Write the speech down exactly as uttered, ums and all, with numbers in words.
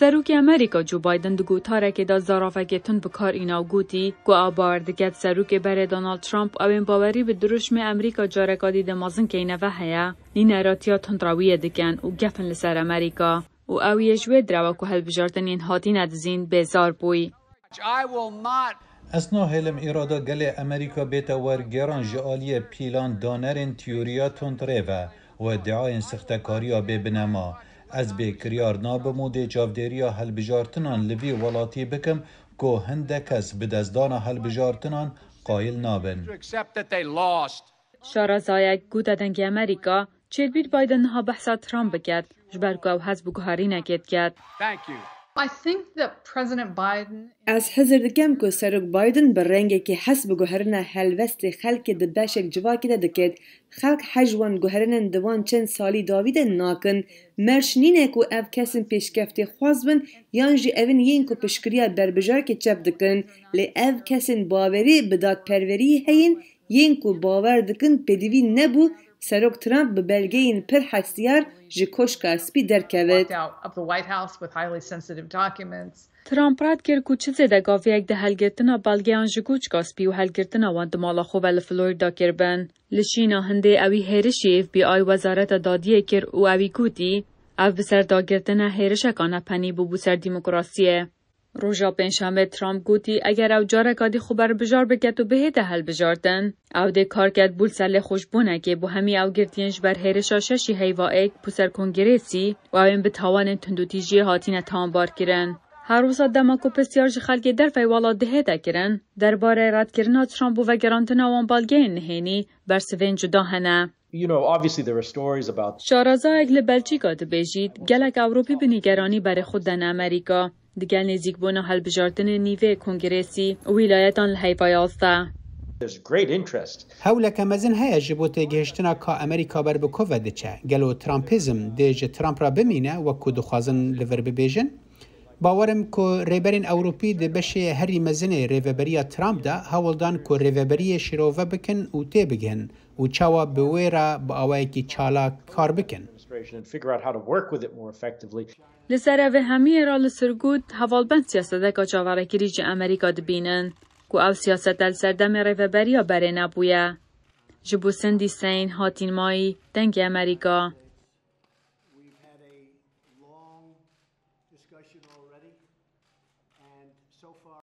Serokê Amerîka Joe Biden di gotarekê de zaravekê tund bi kar îna û gotî ku ew bawer dike serokê berê Donald Trump ew ên bawerî bi dirûşmê Amerîka careka dî de mezin keyne ve heye. Nîneratiya tundrewiyê dikin û gefin li ser Amerîka û ew yê ji wê direwa ku hilbijartin yên hatîne dizîn bêzar bûy. Ez nahêlim îrada gelê Amerîka bête wergêran ji aliyê pîlan danerên tiyoriya tundrê ve û îdiayên sixtekariya bê binema. Ez bê kiryar nabim û dê çavdêriya hilbijartinan li vî welatî bikim ku hindek kes bi destdana hilbijartinan qayil nabin. Şarezayek gote Dengê Amerîka, çêdibît Biden niha behsa Trump biket, ji ber ku ew hez bi guherînekê diket. I think that President Biden Ez hizir dikim ku Serok Biden bi rengekî hes bi guherîna helwestê xelkê di beşek civakî de dikit. Xelk hej wan guherînên di wan çend salî dawî de nakin. Merc nîne ku ev kesên pêşkeftêxwaz bin yan jî evin yên ku piştgiriya berbijarkê çep dikin. Lê ev kesên bawerî bi dadperweriyê heyin, yên ku bawer dikin pêdivî nebû, Serok Trump bi belgeyên pir hestiyar ji Koşka Spî derkevit. Walked out of the White House with highly sensitive documents. Trump red kir ku çi zêde gaviyek di helgirtina belgeyan ji Koçka Spî û helgirtina wan di mala xwe ve li Florida kiribin. Li şîna hindê ewî hêrişî F B I Wezareta Dadiyê kir û ewî gotî, ev bi ser dagirtina hêrişeka nepenî bû bo ser demokrasiyê. Roja Pêncşemê Trump gotî, eger ew careka dî xwe berbijar biket û bihête hilbijartin, ew dê kar ket bo li ser lêxweşbûnekê bo hemî ew girtiyên ji ber hêrişa şeşî heyva êk bo ser Kongrêsî û ew ên bi tawanên tundûtîjiyê hatine tawanbarkirin. Her wisa dema ku pisyar ji xelkê dervey welat dihête kirin, derbarê redkirina Trump bo vegerantina wan belgeyên nihênî bersivên cuda hene. You know, obviously there are stories about Şarezayek li Belçîka dibêjît, gelek Ewropî bi nîgeranî berê xwe dene Amerîka. Digel nêzîkbûna hilbijartinê nîvê Kongrêsî û wîlayetan li heyva yazdeh. There's great interest. Hewleke mezin heye ji bo têgihiştina ka Amerîka ber bi ku ve diçe. Gelo Trumpizm dê ji Trump re bimîne wek ku dixwazin li vir bibêjin? Bawer im ku rêberên Ewropî di beşê herî mezinê rêveberiya Trump de hewl dan ku rêveberiyê şîrove bikin û têbigihin û çawa bi wê re bi awayekî çalak kar bikin. Administration and figure out how to work with it more effectively. Li ser evê hemiyê re li Sirgut hevalbend siyaseteka çaverêkirî ji Amerîka dibînin ku ew siyasete li serdemê rêveberiya berê nebûye. Ji bo Cindy Saine, Hatîn Mayî, Dengê Amerîka.